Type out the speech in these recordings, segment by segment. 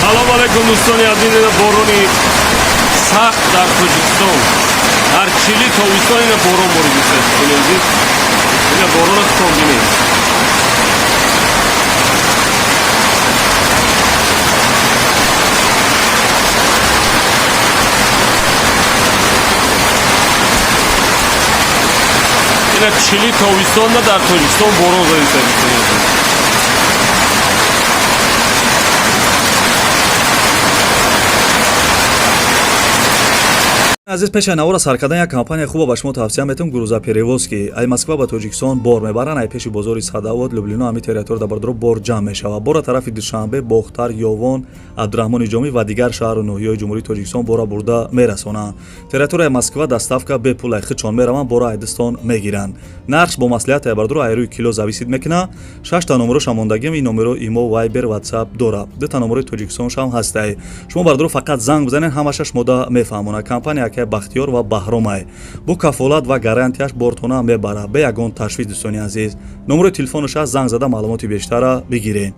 Салом алейкум, дӯстони азиз. Ина борони сахт дар Тоҷикистон. Дар чили тобистон ина борон боридиста, дӯстони азиз. Ина борона хутон бинед. Ина чили тобистонда дар Тоҷикистон борон задиста, дӯстони азиз. Азиз, пеши навора сар кардан як компания хуба ба шумо тавсия метавам: «Грузоперевозки». Ай Москва ба Тоҷикистон бор мебаранд. Ай пеши бозори Садовод, Люблино, ҳами территория да бардоро бор ҷамъ мешавад. Бора тарафи Душанбе, Бохтар, Ёвон, Абдураҳмони Ҷомӣ ва дигар шаҳру ноҳияҳои Ҷумҳурии Тоҷикистон бора бурда мерасонанд. Территорияи Москва доставка бепул, ай хичон мераванд, бора айдистон мегиранд. Нархш бо маслиҳат, ай бардоро, ай рӯи кило зависит мекунад. Шашта номероша мондагим. Ин номеро имо, Вайбер, Ватсап дорад. Дута номерои Тоҷикистоншам ҳастай. Шумо, бардоро, фақат занг бизанед, ҳамаша шумода мефаҳмонад. Компания акай Бахтиёр ва Баҳромай бо кафолат ва гарантияш бортона мебарад, бе ягон ташвиш. Дӯстони азиз, номерои телефонаш аст, занг зада маълумоти бештара бигиред.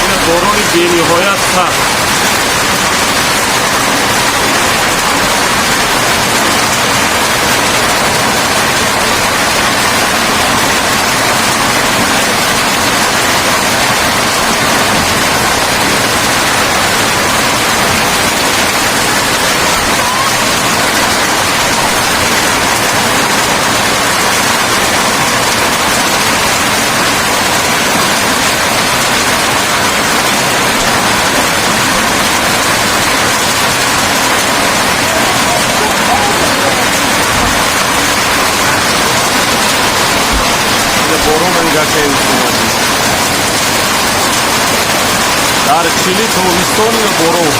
Ина борони бениҳоят сахт. Ина борона нигоҳ кунед, дӯстони азиз. Дар чили тобистон ина борон.